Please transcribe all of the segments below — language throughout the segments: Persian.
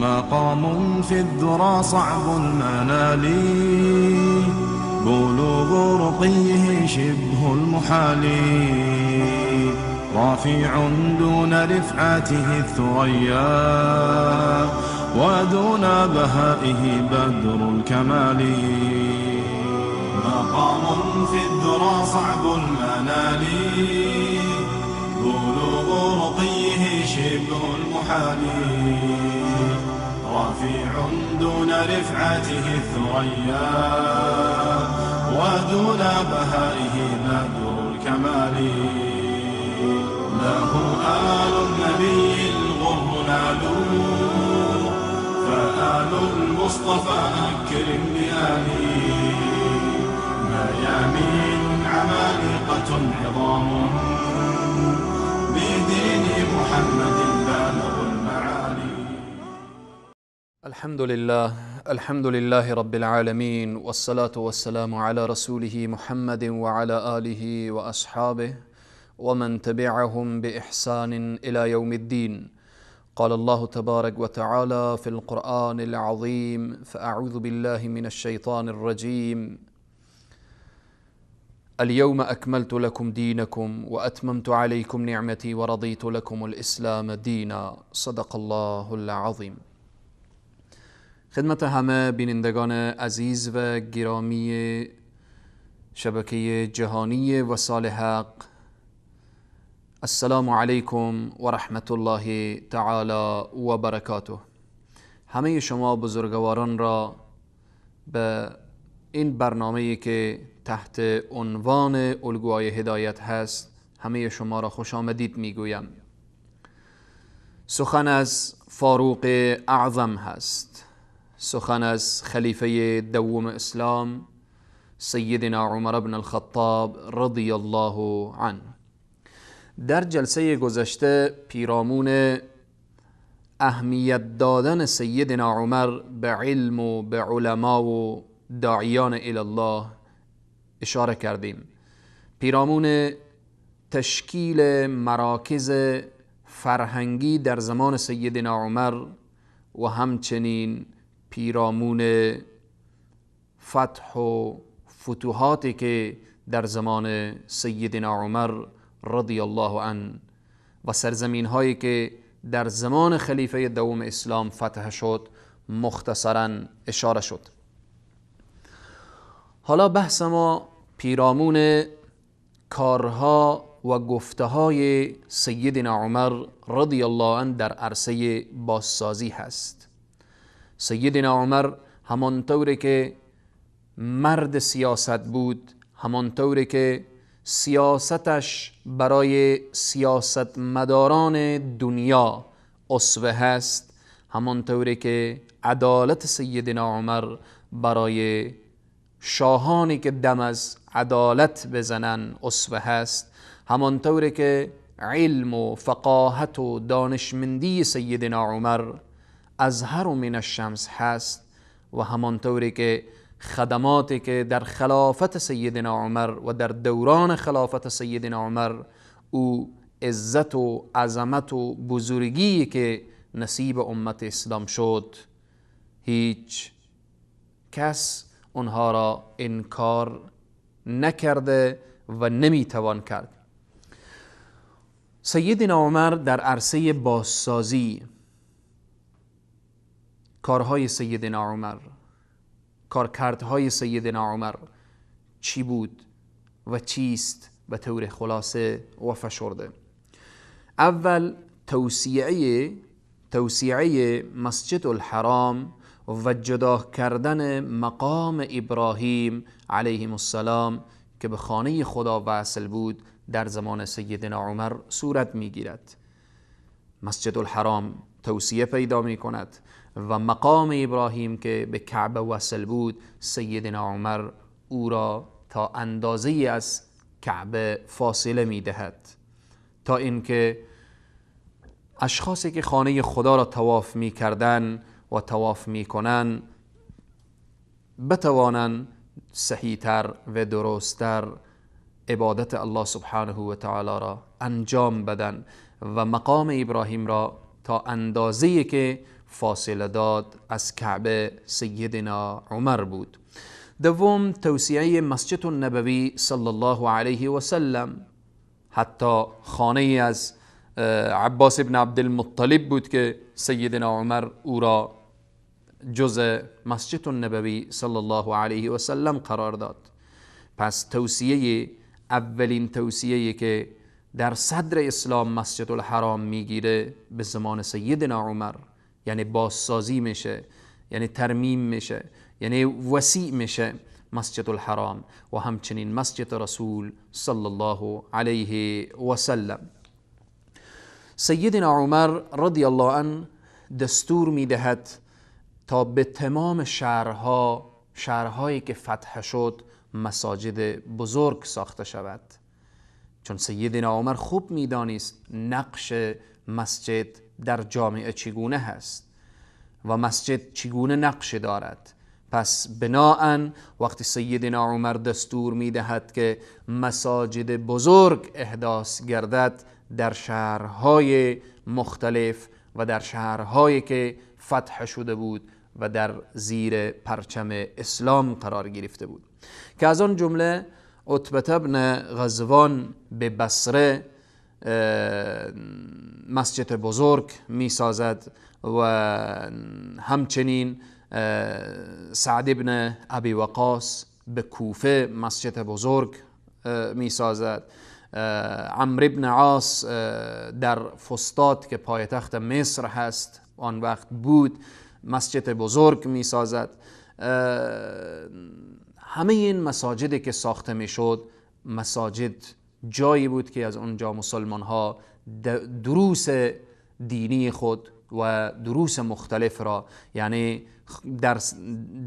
مقام في الذرى صعب المنال، بلوغ رقيه شبه المحال، رافع دون رفعته الثريا، ودون بهائه بدر الكمال. مقام في الذرى صعب المنال، بلوغ رقيه شبه المحال، رافع دون رفعته الثريا، ودون بهائه بدر الكمال. له آل النبي الغر نالوا، فآل المصطفى أكرم بآله. ميامين عمالقة عظام، بدين محمد بالغ المعالي. الحمد لله، الحمد لله رب العالمين، والصلاة والسلام على رسوله محمد وعلى آله وأصحابه ومن تبعهم بإحسان إلى يوم الدين. قال الله تبارك وتعالى في القرآن العظيم: فأعوذ بالله من الشيطان الرجيم، اليوم أكملت لكم دينكم وأتممت عليكم نعمتي ورضيت لكم الإسلام دينا. صدق الله العظیم. خدمت همه بینندگان عزیز و گرامی شبکه جهانی وصال حق، السلام علیکم و رحمت الله تعالی و برکاته. همه شما بزرگواران را به این برنامه‌ای که تحت عنوان الگوهای هدایت هست، همه شما را خوش آمدید میگویم. سخن از فاروق اعظم هست، سخن از خلیفه دوم اسلام سیدنا عمر بن الخطاب رضی الله عنه. در جلسه گذشته پیرامون اهمیت دادن سیدنا عمر به علم و به علما و داعیان الی الله اشاره کردیم. پیرامون تشکیل مراکز فرهنگی در زمان سیدنا عمر و همچنین پیرامون فتح و فتوحاتی که در زمان سیدنا عمر رضی الله عنه و سرزمین هایی که در زمان خلیفه دوم اسلام فتح شد مختصرا اشاره شد. حالا بحث ما پیرامون کارها و گفته های سیدنا عمر رضی الله عنه در عرصه بازسازی هست. سیدنا عمر همانطوری که مرد سیاست بود، همانطوری که سیاستش برای سیاستمداران دنیا اسوه هست، همانطوری که عدالت سیدنا عمر برای شاهانی که دم از عدالت بزنن اسوه هست، همانطوری که علم و فقاهت و دانشمندی سیدنا عمر ازهر من الشمس هست، و همانطوری که خدماتی که در خلافت سیدنا عمر و در دوران خلافت سیدنا عمر او عزت و عظمت و بزرگی که نصیب امت اسلام شد، هیچ کس اونها را انکار نکرده و نمیتوان کرد. سیدنا عمر در عرصه بازسازی، کارهای سیدنا عمر، کارکردهای سیدنا عمر چی بود و چیست به طور خلاصه و فشرده. اول توسعه مسجد الحرام و جدا کردن مقام ابراهیم علیه السلام که به خانه خدا وصل بود در زمان سیدنا عمر صورت میگیرد. مسجد الحرام توسعه پیدا می کند و مقام ابراهیم که به کعبه وصل بود، سیدنا عمر او را تا اندازه از کعبه فاصله می دهد، تا اینکه اشخاصی که خانه خدا را طواف می کردن و طواف می کنن بتوانند صحیح‌تر و درست‌تر عبادت الله سبحانه و تعالی را انجام بدن و مقام ابراهیم را تا اندازه‌ای که فاصله داد از کعبه سیدنا عمر بود. دوم، توسعه مسجد النبوی صلی الله علیه و سلم. حتی خانه از عباس بن عبدالمطلب بود که سیدنا عمر او را جزء مسجد النبوی صلی الله علیه و سلم قرار داد. پس توصیه، اولین توصیه که در صدر اسلام مسجد الحرام میگیره به زمان سیدنا عمر، یعنی بازسازی میشه، یعنی ترمیم میشه، یعنی وسیع میشه مسجد الحرام و همچنین مسجد رسول صلی الله علیه و سلم. سیدنا عمر رضی الله عنه دستور میدهد تا به تمام شهرها، شهرهایی که فتح شد، مساجد بزرگ ساخته شود، چون سیدنا عمر خوب میدانست نقش مسجد در جامعه چگونه هست و مسجد چگونه نقش دارد. پس بناءً وقتی سیدنا عمر دستور میدهد که مساجد بزرگ احداث گردد در شهرهای مختلف و در شهرهایی که فتح شده بود و در زیر پرچم اسلام قرار گرفته بود، که از آن جمله عتبة بن غزوان به بصره مسجد بزرگ می سازد و همچنین سعد بن ابی وقاص به کوفه مسجد بزرگ می سازد، عمرو بن عاص در فسطاط که پایتخت مصر هست آن وقت بود مسجد بزرگ می سازد. همه این مساجدی که ساخته می شد، مساجد جایی بود که از اونجا مسلمان ها دروس دینی خود و دروس مختلف را، یعنی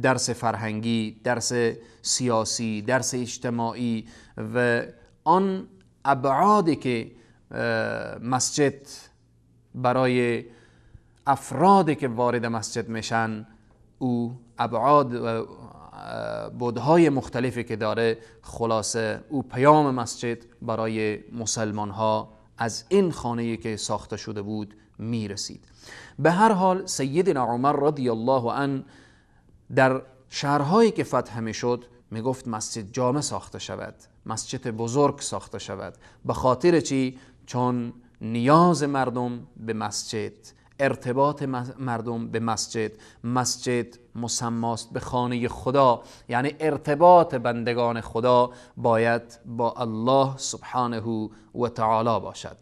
درس فرهنگی، درس سیاسی، درس اجتماعی و آن ابعادی که مسجد برای افرادی که وارد مسجد میشن، او ابعاد و بعدهای مختلفی که داره، خلاصه او پیام مسجد برای مسلمان ها از این خانه‌ای که ساخته شده بود میرسید. به هر حال سیدنا عمر رضی الله عنه در شهرهایی که فتح میشد میگفت مسجد جامع ساخته شود، مسجد بزرگ ساخته شود. به خاطر چی؟ چون نیاز مردم به مسجد، ارتباط مردم به مسجد، مسجد مسماست به خانه خدا، یعنی ارتباط بندگان خدا باید با الله سبحانه و تعالی باشد.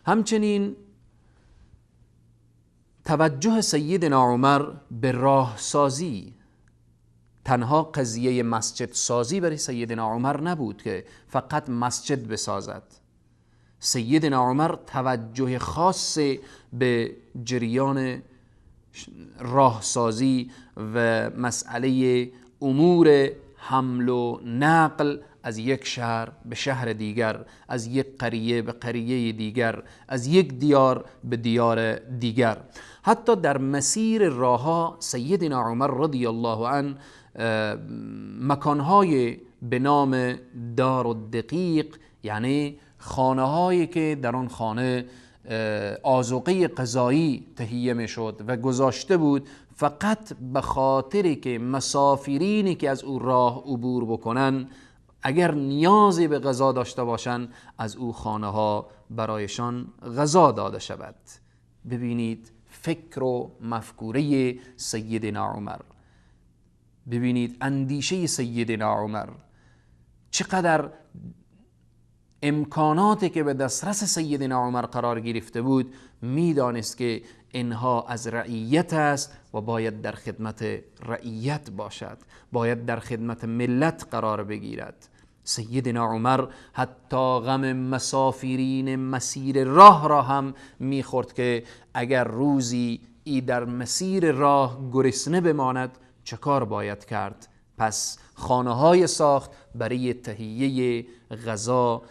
همچنین توجه سیدنا عمر به راهسازی، تنها قضیه مسجد سازی برای سیدنا عمر نبود که فقط مسجد بسازد. سیدنا عمر توجه خاص به جریان راهسازی و مسئله امور حمل و نقل از یک شهر به شهر دیگر، از یک قریه به قریه دیگر، از یک دیار به دیار دیگر. حتی در مسیر راهها سیدنا عمر رضی الله عنه مکانهای به نام دار الدقیق، یعنی خانه هایی که در آن خانه آذوقه غذایی تهیه می شد و گذاشته بود، فقط به خاطر که مسافرینی که از او راه عبور بکنن اگر نیازی به غذا داشته باشن از او خانه ها برایشان غذا داده شود. ببینید فکر و مفکوره سیدنا عمر، ببینید اندیشه سیدنا عمر، چقدر امکاناتی که به دسترس سیدنا عمر قرار گرفته بود میدانست که اینها از رعیت است و باید در خدمت رعیت باشد، باید در خدمت ملت قرار بگیرد. سیدنا عمر حتی غم مسافرین مسیر راه را هم میخورد که اگر روزی ای در مسیر راه گرسنه بماند چه کار باید کرد. پس خانه های ساخت برای تهیه غذا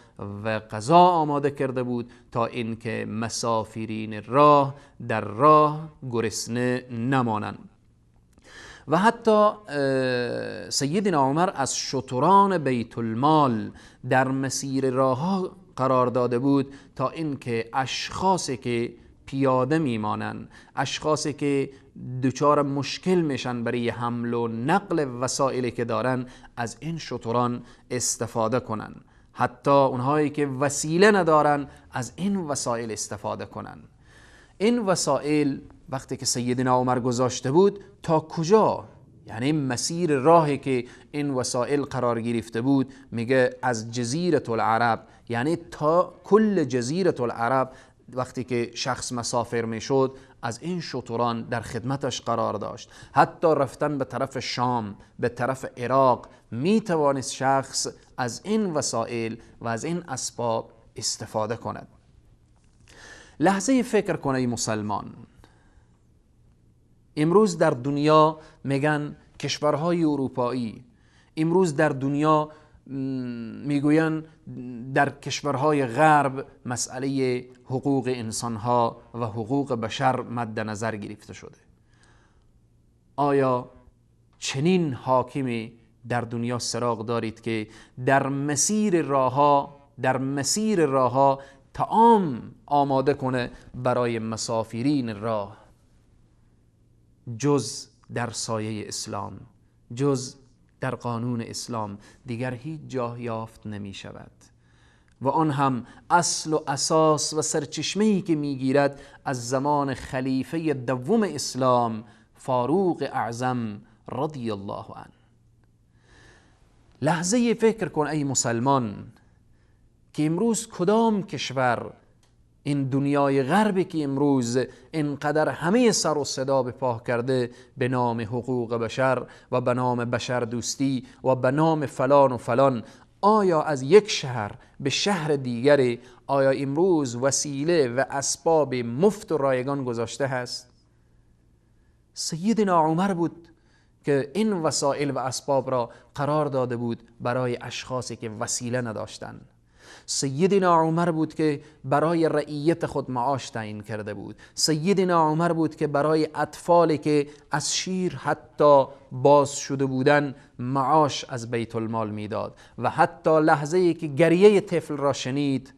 و غذا آماده کرده بود تا اینکه مسافرین راه در راه گرسنه نمانند. و حتی سیدنا عمر از شتران بیت المال در مسیر راه قرار داده بود تا اینکه اشخاصی که پیاده میمانند، اشخاصی که دچار مشکل میشن برای حمل و نقل وسایلی که دارن، از این شتران استفاده کنن. حتی اونهایی که وسیله ندارن از این وسایل استفاده کنن. این وسایل وقتی که سیدنا عمر گذاشته بود تا کجا؟ یعنی مسیر راهی که این وسایل قرار گرفته بود، میگه از جزیره العرب، یعنی تا کل جزیره العرب وقتی که شخص مسافر میشد از این شتران در خدمتش قرار داشت. حتی رفتن به طرف شام، به طرف عراق، میتوانست شخص از این وسایل و از این اسباب استفاده کند. لحظه فکر کنه ای مسلمان، امروز در دنیا میگن کشورهای اروپایی، امروز در دنیا میگوین در کشورهای غرب مسئله حقوق انسانها و حقوق بشر مد نظر گرفته شده. آیا چنین حاکمی در دنیا سراغ دارید که در مسیر راهها طعام آماده کنه برای مسافرین راه؟ جز در سایه اسلام، جز در قانون اسلام دیگر هیچ جا یافت نمی شود. و آن هم اصل و اساس و سرچشمه‌ای که میگیرد از زمان خلیفه دوم اسلام فاروق اعظم رضی الله عنه. لحظه فکر کن ای مسلمان که امروز کدام کشور، این دنیای غربی که امروز اینقدر همه سر و صدا به پا کرده به نام حقوق بشر و به نام بشر دوستی و به نام فلان و فلان، آیا از یک شهر به شهر دیگری آیا امروز وسیله و اسباب مفت و رایگان گذاشته هست؟ سیدنا عمر بود که این وسایل و اسباب را قرار داده بود برای اشخاصی که وسیله نداشتند. سیدنا عمر بود که برای رعیت خود معاش تعیین کرده بود. سیدنا عمر بود که برای اطفالی که از شیر حتی باز شده بودن معاش از بیت المال میداد و حتی لحظه ای که گریه طفل را شنید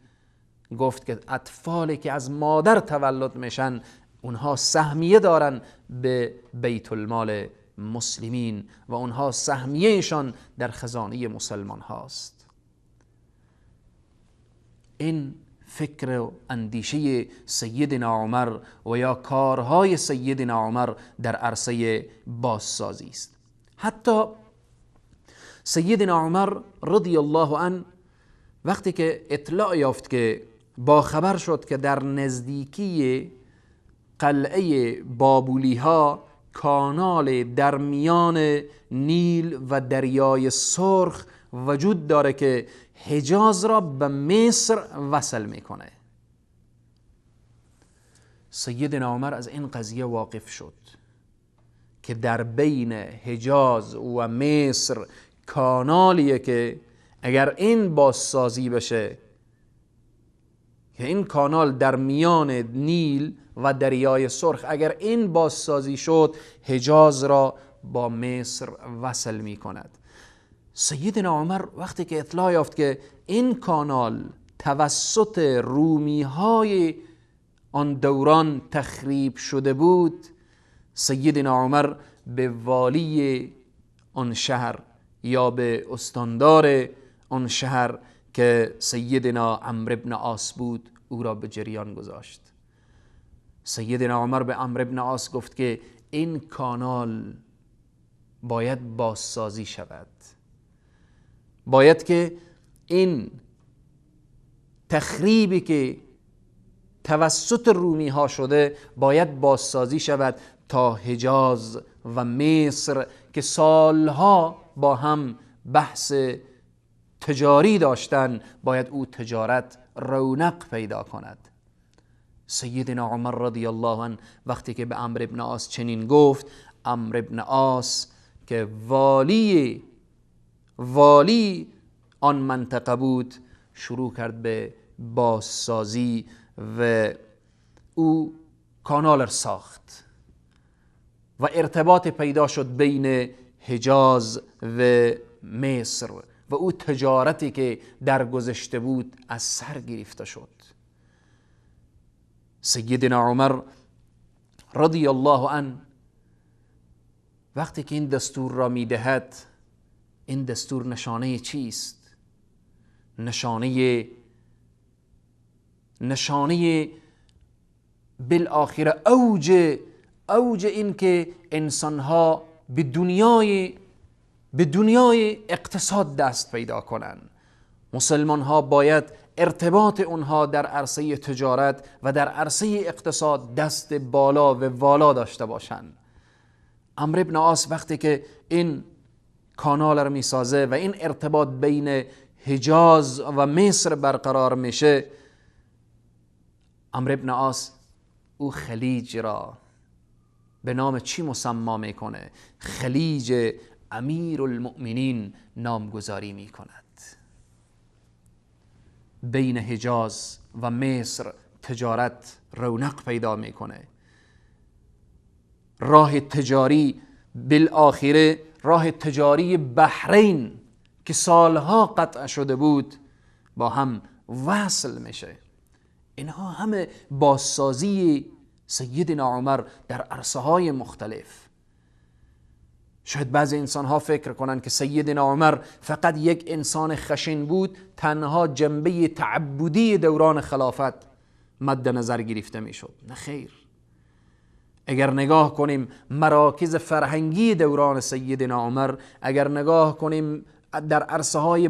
گفت که اطفالی که از مادر تولد میشن اونها سهمیه دارن به بیت المال مسلمین و اونها سهمیهشان در خزانه مسلمان هاست. این فکر و اندیشه سیدنا عمر و یا کارهای سیدنا عمر در عرصه بازسازی است. حتی سیدنا عمر رضی الله عنه وقتی که اطلاع یافت که با خبر شد که در نزدیکی قلعه بابولی ها کانال در میان نیل و دریای سرخ وجود داره که حجاز را به مصر وصل میکنه، سیدنا عمر از این قضیه واقف شد که در بین حجاز و مصر کانالیه که اگر این بازسازی بشه که این کانال در میان نیل و دریای سرخ اگر این بازسازی شد حجاز را با مصر وصل می کند. سیدنا عمر وقتی که اطلاع یافت که این کانال توسط رومی های آن دوران تخریب شده بود، سیدنا عمر به والی آن شهر یا به استاندار آن شهر که سیدنا عمرو بن عاص بود او را به جریان گذاشت. سیدنا عمر به عمرو بن عاص گفت که این کانال باید بازسازی شود، باید که این تخریبی که توسط رومی ها شده باید بازسازی شود تا حجاز و مصر که سالها با هم بحث تجاری داشتن باید او تجارت رونق پیدا کند. سیدنا عمر رضی الله عنه وقتی که به عمرو بن عاص چنین گفت، عمرو بن عاص که والی آن منطقه بود شروع کرد به بازسازی و او کانال ساخت و ارتباط پیدا شد بین حجاز و مصر و او تجارتی که درگذشته بود از سر گرفته شد. سیدنا عمر رضی الله عنه وقتی که این دستور را میدهد، این دستور نشانه چیست؟ نشانه بالآخره اوج این که انسانها به دنیای اقتصاد دست پیدا کنند. مسلمان ها باید ارتباط اونها در عرصه تجارت و در عرصه اقتصاد دست بالا و والا داشته باشند. عمرو بن عاص وقتی که این کانال رو میسازه و این ارتباط بین حجاز و مصر برقرار میشه، عمرو بن عاص او خلیج را به نام چی مسما میکنه؟ خلیج امیرالمؤمنین نامگذاری میکند. بین حجاز و مصر تجارت رونق پیدا میکنه. راه تجاری بالآخره، راه تجاری بحرین که سالها قطع شده بود با هم وصل میشه. اینها همه بازسازی سیدنا عمر در عرصه های مختلف. شاید بعضی انسان ها فکر کنند که سیدنا عمر فقط یک انسان خشن بود، تنها جنبه تعبدی دوران خلافت مد نظر گرفته میشد. نه خیر، اگر نگاه کنیم مراکز فرهنگی دوران سیدنا عمر، اگر نگاه کنیم در عرصه های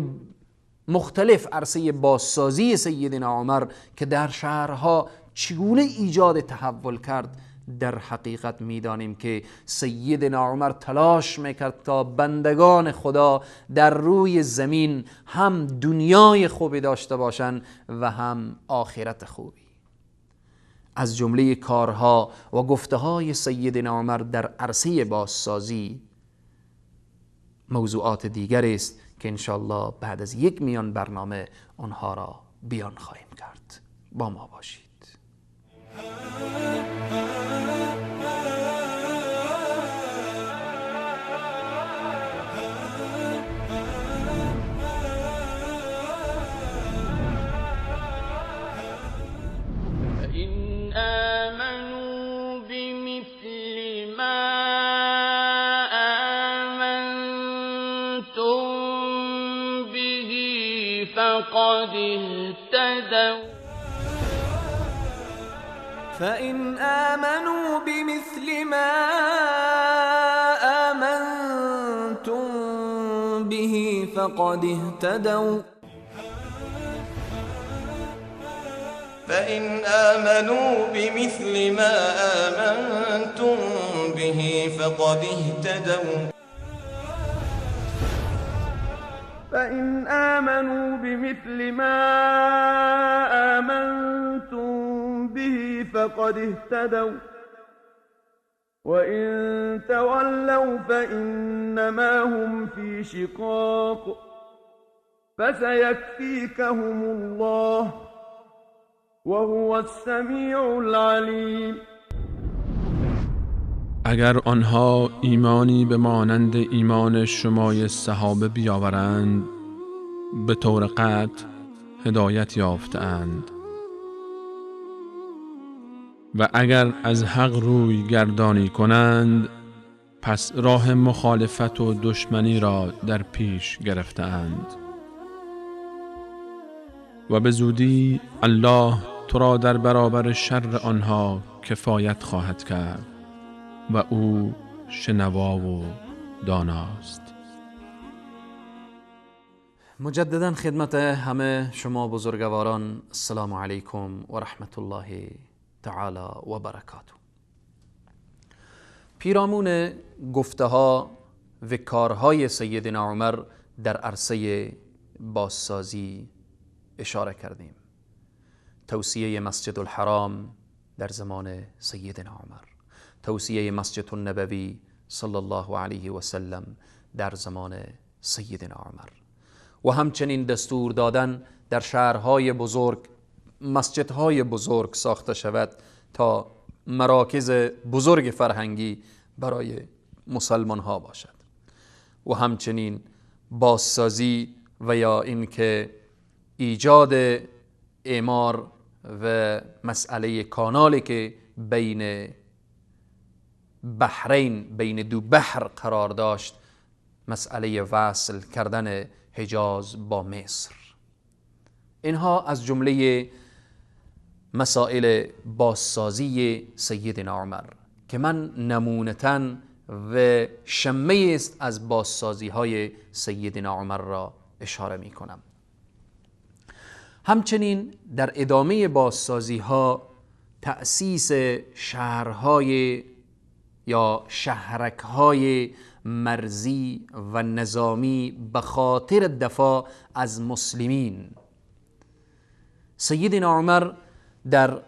مختلف، عرصه بازسازی سیدنا عمر که در شهرها چگونه ایجاد تحول کرد، در حقیقت میدانیم که سیدنا عمر تلاش میکرد تا بندگان خدا در روی زمین هم دنیای خوبی داشته باشند و هم آخرت خوبی. از جمله کارها و گفته های سیدنا عمر در عرصه بازسازی موضوعات دیگر است که انشالله بعد از یک میان برنامه آنها را بیان خواهیم کرد. با ما باشید. آمنوا بمثل ما آمنتم به فقد اهتدوا. فإن آمنوا بمثل ما آمنتم به فقد اهتدوا. فإن آمنوا بمثل ما آمنتم به فقد اهتدوا. فإن آمنوا بمثل ما آمنتم به فقد اهتدوا وإن تولوا فإنما هم في شقاق فسيكفيكهم الله وهو السمیع العلیم. اگر آنها ایمانی به مانند ایمان شمای صحابه بیاورند، به طور قطع هدایت یافته‌اند. و اگر از حق روی گردانی کنند، پس راه مخالفت و دشمنی را در پیش گرفته‌اند. و به زودی الله تو را در برابر شر آنها کفایت خواهد کرد و او شنوا و داناست. مجددا خدمت همه شما بزرگواران، السلام علیکم و رحمت الله تعالی و برکاته. پیرامون گفته ها و کارهای سیدنا عمر در عرصه بازسازی اشاره کردیم. توصیه مسجد الحرام در زمان سیدنا عمر، توصیه مسجد النبوی صلی الله علیه و سلم در زمان سیدنا عمر، و همچنین دستور دادن در شهرهای بزرگ مسجدهای بزرگ ساخته شود تا مراکز بزرگ فرهنگی برای مسلمان ها باشد، و همچنین بازسازی و یا اینکه ایجاد اعمار و مسئله کانالی که بین بحرین، بین دو بحر قرار داشت، مسئله وصل کردن حجاز با مصر. اینها از جمله مسائل بازسازی سیدنا عمر که من نمونتاً و شمه است از بازسازی های سیدنا عمر را اشاره می کنم. همچنین در ادامه بازسازی ها تأسیس شهرهای یا شهرک های مرزی و نظامی به خاطر دفاع از مسلمین. سیدنا عمر در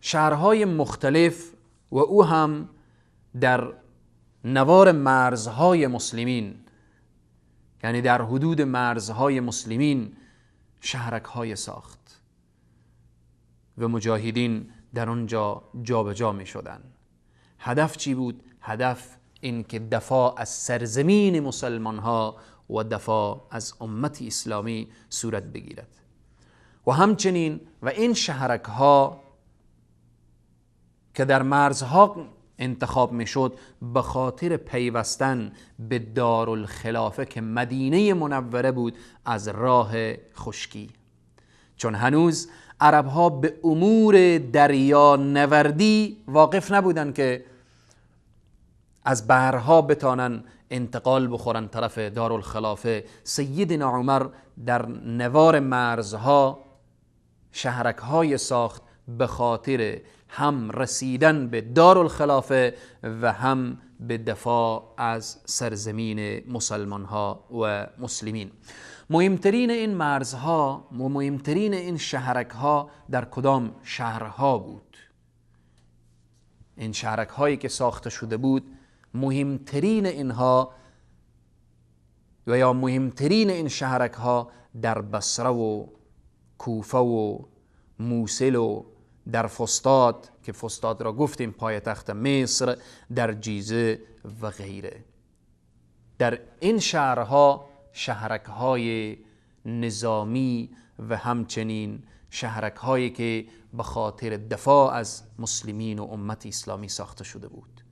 شهرهای مختلف و او هم در نوار مرزهای مسلمین، یعنی در حدود مرزهای مسلمین شهرک‌های ساخت و مجاهدین در آنجا جابجا می شدن. هدف چی بود؟ هدف این که دفاع از سرزمین مسلمان ها و دفاع از امت اسلامی صورت بگیرد. و همچنین و این شهرک ها که در مرزها انتخاب می شد به خاطر پیوستن به دارالخلافه که مدینه منوره بود از راه خشکی، چون هنوز عرب ها به امور دریا نوردی واقف نبودن که از بحرها بتانن انتقال بخورن طرف دارالخلافه. سیدنا عمر در نوار مرزها شهرک های ساخت به خاطر هم رسیدن به دارالخلافه و هم به دفاع از سرزمین مسلمان ها و مسلمین. مهمترین این مرزها و مهمترین این شهرک ها در کدام شهرها بود؟ این شهرک هایی که ساخته شده بود، مهمترین اینها و یا مهمترین این شهرک ها در بصره و کوفه و موصل و در فسطاط که فسطاط را گفتیم پایتخت مصر، در جیزه و غیره. در این شهرها شهرک های نظامی و همچنین شهرک هایی که به خاطر دفاع از مسلمین و امت اسلامی ساخته شده بود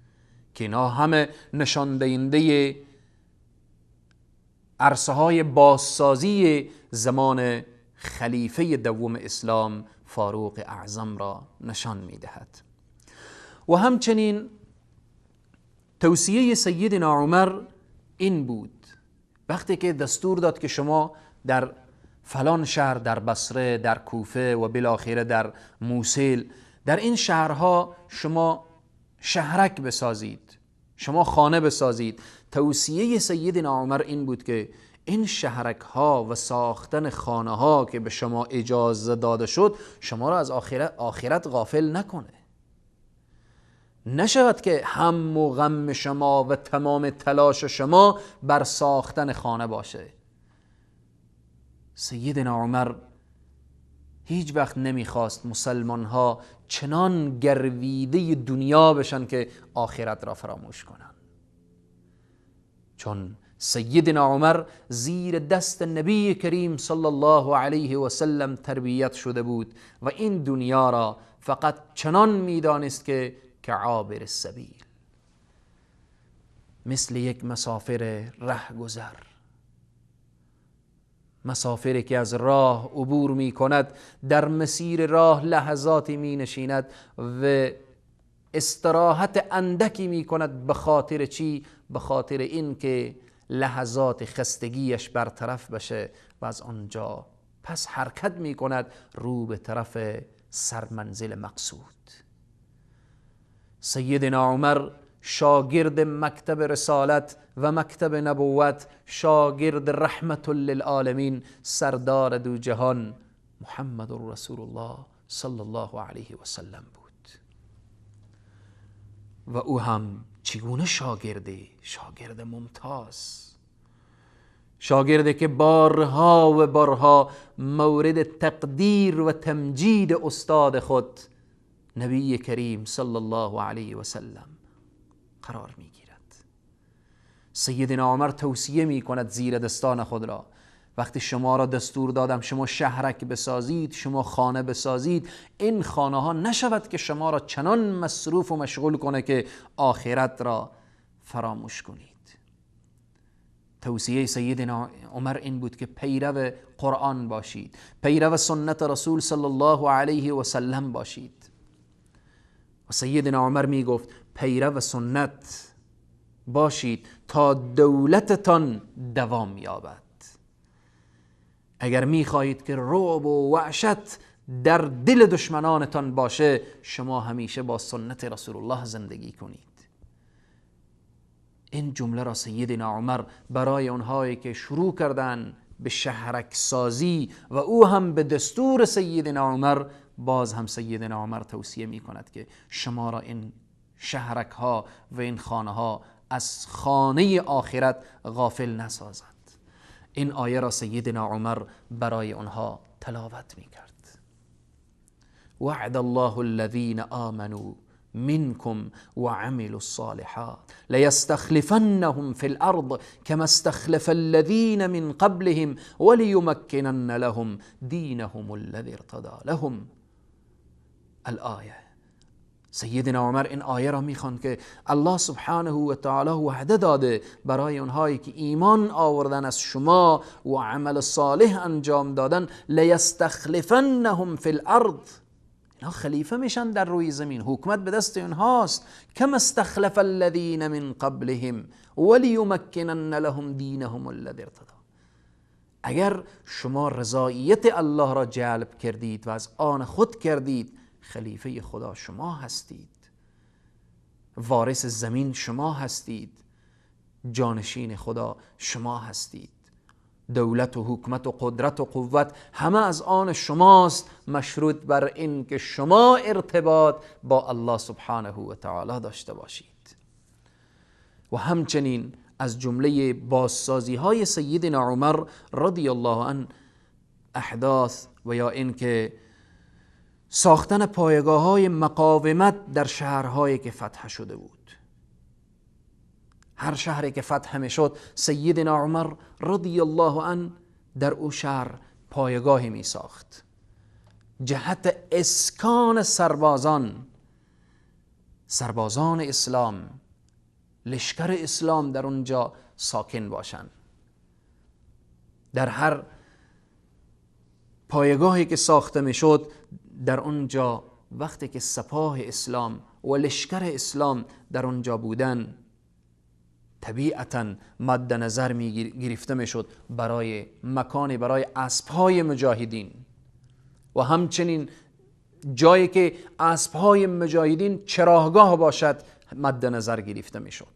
که اینا همه نشان دهنده عرصه های بازسازی زمان خلیفه دوم اسلام فاروق اعظم را نشان میدهد. و همچنین توصیه سیدنا عمر این بود وقتی که دستور داد که شما در فلان شهر، در بصره، در کوفه و بالاخره در موصل، در این شهرها شما شهرک بسازید، شما خانه بسازید. توصیه سیدنا عمر این بود که این شهرک ها و ساختن خانه ها که به شما اجازه داده شد شما را از آخرت غافل نکنه. نشود که هم و غم شما و تمام تلاش شما بر ساختن خانه باشه. سیدنا عمر هیچ وقت نمیخواست مسلمان ها چنان گرویده دنیا بشن که آخرت را فراموش کنن، چون سیدنا عمر زیر دست نبی کریم صلی الله علیه و سلم تربیت شده بود و این دنیا را فقط چنان میدانست که عابر السبیل، مثل یک مسافر رهگذر، مسافری که از راه عبور می کند، در مسیر راه لحظاتی می نشیند و استراحت اندکی می کند. به خاطر چی؟ به خاطر این که لحظات خستگیش برطرف بشه و از آنجا پس حرکت می کند رو به طرف سرمنزل مقصود. سیدنا عمر شاگرد مکتب رسالت و مکتب نبوت، شاگرد رحمت للعالمین، سردار دو جهان محمد رسول الله صلی الله علیه و سلم بود. و او هم چگونه شاگردی؟ شاگرد ممتاز، شاگردی که بارها و بارها مورد تقدیر و تمجید استاد خود نبی کریم صلی الله علیه و سلم قرار میگیرد. سیدنا عمر توصیه می کند زیر دستان خود را، وقتی شما را دستور دادم شما شهرک بسازید، شما خانه بسازید، این خانه ها نشود که شما را چنان مصروف و مشغول کنه که آخرت را فراموش کنید. توصیه سیدنا عمر این بود که پیرو قرآن باشید، پیرو سنت رسول صلی الله علیه و سلم باشید. و سیدنا عمر می گفت پیرو سنت باشید تا دولتتان دوام یابد. اگر می خواهید که رعب و وحشت در دل دشمنانتان باشه، شما همیشه با سنت رسول الله زندگی کنید. این جمله را سیدنا عمر برای اونهایی که شروع کردن به شهرک سازی و او هم به دستور سیدنا عمر، باز هم سیدنا عمر توصیه می کند که شما را این شهرک ها و این خانه ها از خانه آخرت غافل نسازد. این آیه را سیدنا عمر برای آنها تلاوت می کرد. وعد الله الذين آمنوا منكم وعملوا الصالحات ليستخلفنهم في الأرض كما استخلف الذين من قبلهم وليمكنن لهم دينهم الذي ارتضى لهم. الآیه. سیدنا عمر این آیه را میخواند که الله سبحانه و تعالی وعده داده برای اونهایی که ایمان آوردن از شما و عمل صالح انجام دادن، لیستخلفنهم فی الارض، اینا خلیفه میشن در روی زمین، حکومت به دست اونهاست، کما استخلف الذین من قبلهم ولیمکنن لهم دینهم الذی ارتضی. اگر شما رضایت الله را جلب کردید و از آن خود کردید، خلیفه خدا شما هستید، وارث زمین شما هستید، جانشین خدا شما هستید، دولت و حکومت و قدرت و قوت همه از آن شماست، مشروط بر این که شما ارتباط با الله سبحانه و تعالی داشته باشید. و همچنین از جمله بازسازی های سیدنا عمر رضی الله عنه احداث و یا این که ساختن پایگاه های مقاومت در شهرهایی که فتح شده بود. هر شهری که فتح می شد، سیدنا عمر رضی الله عنه در او شهر پایگاهی می ساخت جهت اسکان سربازان اسلام، لشکر اسلام در اونجا ساکن باشند. در هر پایگاهی که ساخته می شد، در اونجا وقتی که سپاه اسلام و لشکر اسلام در اونجا بودن، طبیعتا مد نظر می گرفته می شد برای مکانی برای اسبهای مجاهدین، و همچنین جایی که اسبهای مجاهدین چراگاه باشد مد نظر گرفته می شد.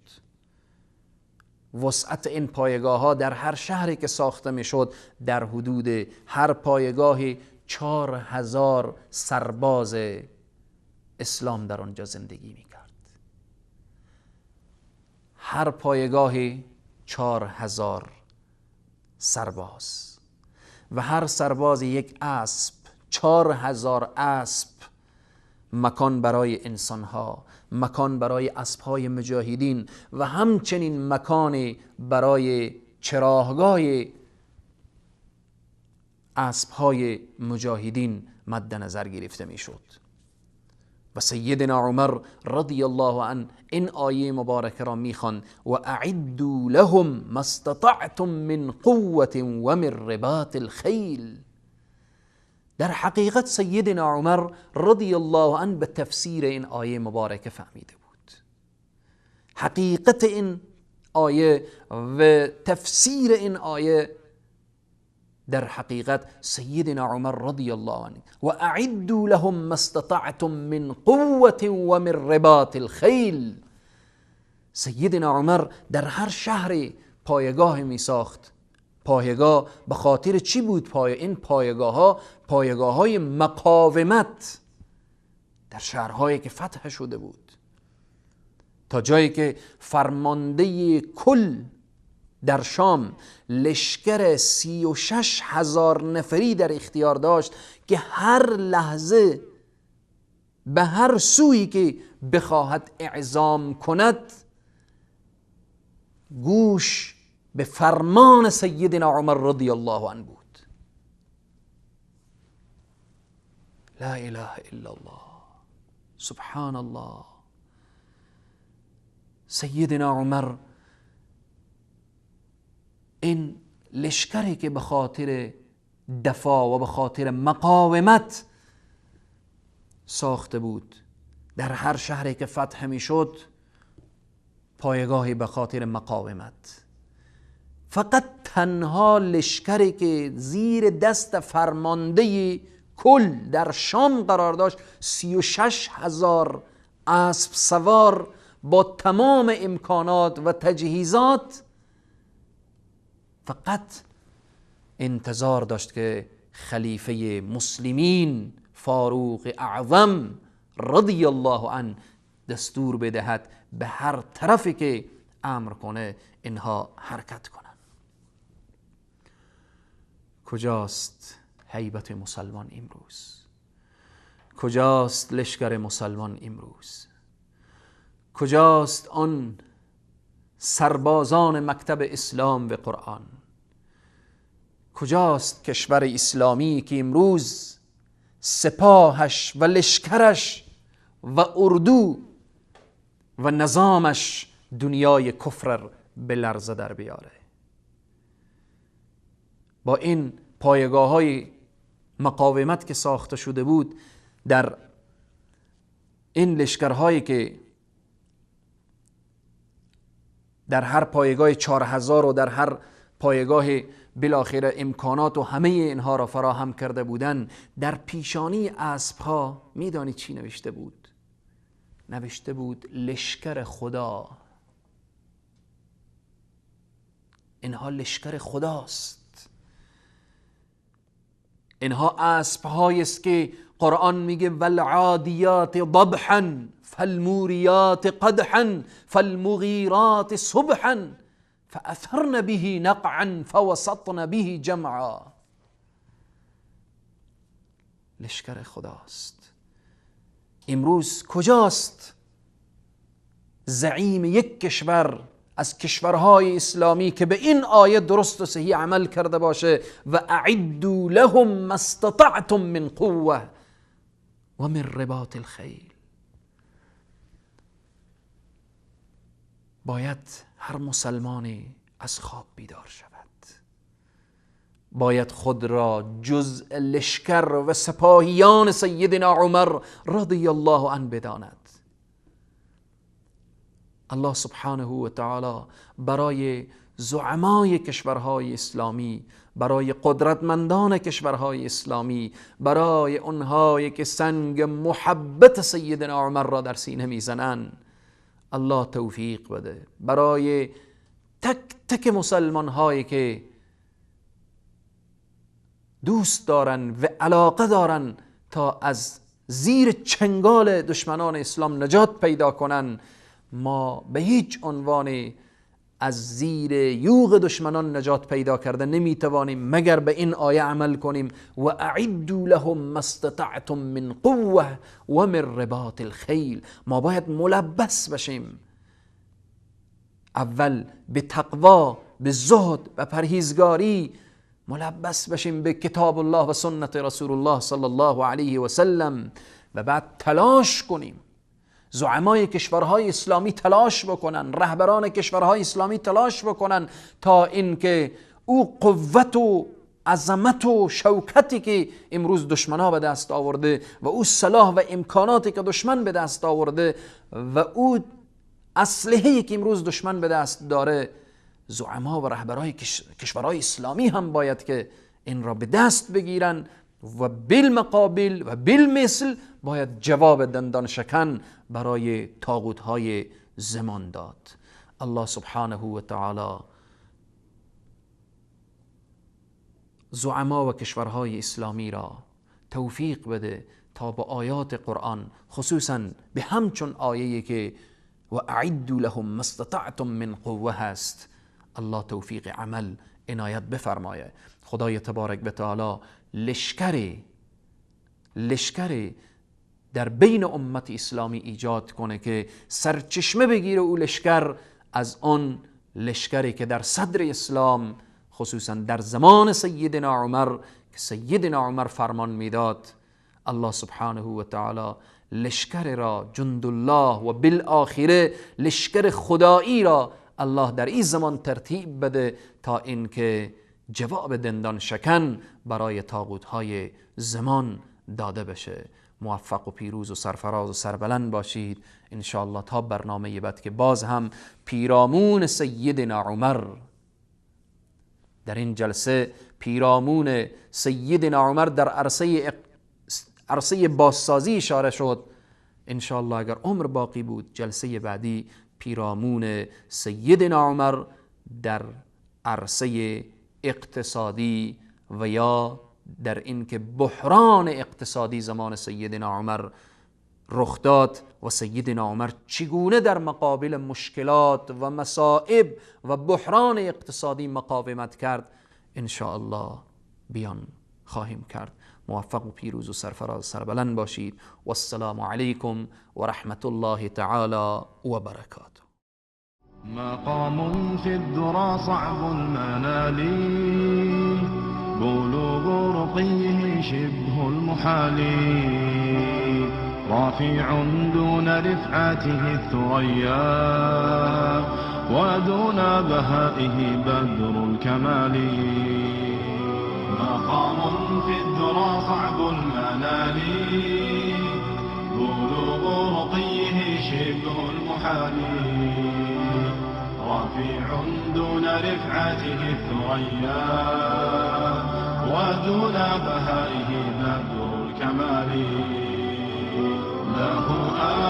وسعت این پایگاه ها در هر شهری که ساخته می شد، در حدود هر پایگاه 4000 سرباز اسلام در آنجا زندگی می کرد. هر پایگاهی 4000 سرباز و هر سرباز یک اسب، 4000 اسب، مکان برای انسانها، مکان برای اسبهای مجاهدین و همچنین مکان برای چراگاه اسبهای مجاهدین مد نظر گرفته می شد. و سیدنا عمر رضی الله عنه این آیه مبارکه را میخواند: و اعدوا لهم ما استطعتم من قوة و من رباط الخیل. در حقیقت سیدنا عمر رضی الله عنه به تفسیر این آیه مبارکه فهمیده بود. حقیقت این آیه و تفسیر این آیه در حقیقت سیدنا عمر رضی الله عنه و اعدوا لهم ما استطعتم من قوة و من رباط الخیل. سیدنا عمر در هر شهر پایگاه می ساخت. پایگاه به خاطر چی بود؟ این پایگاه ها پایگاه های مقاومت در شهرهایی که فتح شده بود، تا جایی که فرمانده کل در شام لشکر 36,000 نفری در اختیار داشت که هر لحظه به هر سویی که بخواهد اعزام کند گوش به فرمان سیدنا عمر رضی الله عنه بود. لا اله الا الله، سبحان الله. سیدنا عمر این لشکری که به خاطر دفاع و به خاطر مقاومت ساخته بود، در هر شهری که فتح می شد پایگاهی به خاطر مقاومت، فقط تنها لشکری که زیر دست فرمانده کل در شام قرار داشت، 36,000 اسب سوار با تمام امکانات و تجهیزات، فقط انتظار داشت که خلیفه مسلمین فاروق اعظم رضی الله عنه دستور بدهد به هر طرفی که امر کنه اینها حرکت کنن. کجاست هیبت مسلمان امروز؟ کجاست لشکر مسلمان امروز؟ کجاست آن سربازان مکتب اسلام و قرآن؟ کجاست کشور اسلامی که امروز سپاهش و لشکرش و اردو و نظامش دنیای کفر به لرزه در بیاره؟ با این پایگاه های مقاومت که ساخته شده بود، در این لشکرهایی که در هر پایگاه 4000 و در هر پایگاه بالاخره امکانات و همه اینها را فراهم کرده بودن، در پیشانی اسبها میدانی چی نوشته بود؟ نوشته بود لشکر خدا. اینها لشکر خداست. اینها اسبهایی است که قرآن میگه والعادیات ضبحا فالموریات قدحا فالمغیرات صبحا فأثرن به نقعا فوسطن به جمعا. لشکر خداست. امروز کجاست زعیم یک کشور از کشورهای اسلامی که به این آیه درست و صحیح عمل کرده باشه و اعدوا لهم ما استطعتم من قوة و من رباط الخیل؟ باید هر مسلمانی از خواب بیدار شود، باید خود را جزء لشکر و سپاهیان سیدنا عمر رضی الله عنه بداند. الله سبحانه و تعالی برای زعمای کشورهای اسلامی، برای قدرتمندان کشورهای اسلامی، برای اونهایی که سنگ محبت سیدنا عمر را در سینه میزنند، الله توفیق بده. برای تک تک مسلمان هایی که دوست دارن و علاقه دارن تا از زیر چنگال دشمنان اسلام نجات پیدا کنن، ما به هیچ عنوان از زیر یوغ دشمنان نجات پیدا کرده نمیتوانیم مگر به این آیه عمل کنیم و اعدوا لهم ما استطعتم من قوة و من رباط الخیل. ما باید ملبس بشیم، اول به تقوا، به زهد و پرهیزگاری ملبس بشیم به کتاب الله و سنت رسول الله صلی الله علیه و سلم، و بعد تلاش کنیم. زعمای کشورهای اسلامی تلاش بکنن، رهبران کشورهای اسلامی تلاش بکنن تا اینکه او قوت و عظمت و شوکتی که امروز دشمنا به دست آورده و او سلاح و امکاناتی که دشمن به دست آورده و او اسلحه‌ای که امروز دشمن به دست داره، زعما و رهبرای کشورهای اسلامی هم باید که این را به دست بگیرن و بالمقابل و بالمثل باید جواب دندان شکن برای طاغوت‌های زمان داد. الله سبحانه و تعالی زعما و کشورهای اسلامی را توفیق بده تا با آیات قرآن، خصوصا به همچون آیه‌ای که و اعدوا لهم ما استطعتم من قوه هست، الله توفیق عمل عنایت بفرمایه. خدای تبارک و تعالی لشکری در بین امت اسلامی ایجاد کنه که سرچشمه بگیره او لشکر از آن لشکری که در صدر اسلام، خصوصا در زمان سیدنا عمر که سیدنا عمر فرمان میداد، الله سبحانه و تعالی لشکر را، جند الله و بالآخره لشکر خدایی را الله در این زمان ترتیب بده تا اینکه جواب دندان شکن برای طاغوت های زمان داده بشه. موفق و پیروز و سرفراز و سربلند باشید انشاءالله تا برنامه بعد که باز هم پیرامون سیدنا عمر، در این جلسه پیرامون سیدنا عمر در عرصه بازسازی اشاره شد. انشاءالله اگر عمر باقی بود جلسه بعدی پیرامون سیدنا عمر در عرصه اقتصادی و یا در اینکه بحران اقتصادی زمان سیدنا عمر رخ داد و سیدنا عمر چگونه در مقابل مشکلات و مصائب و بحران اقتصادی مقاومت کرد، انشاءالله بیان خواهیم کرد. موفق و پیروز و سرفراز سربلند باشید. والسلام علیکم و رحمت الله تعالی و برکاته. مقام في الذرى صعب المنال، بلوغ رقيه شبه المحال، رافع دون رفعته الثريا، ودون بهائه بدر الكمال. مقام في الذرى صعب المنال، بلوغ رقيه شبه المحال، رفيع دون رفعته الثريا، ودون بهائه بدر الكمال. له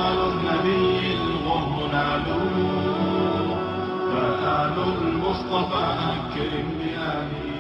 آل النبي الغر نالوا، فآل المصطفى أكرم بآله.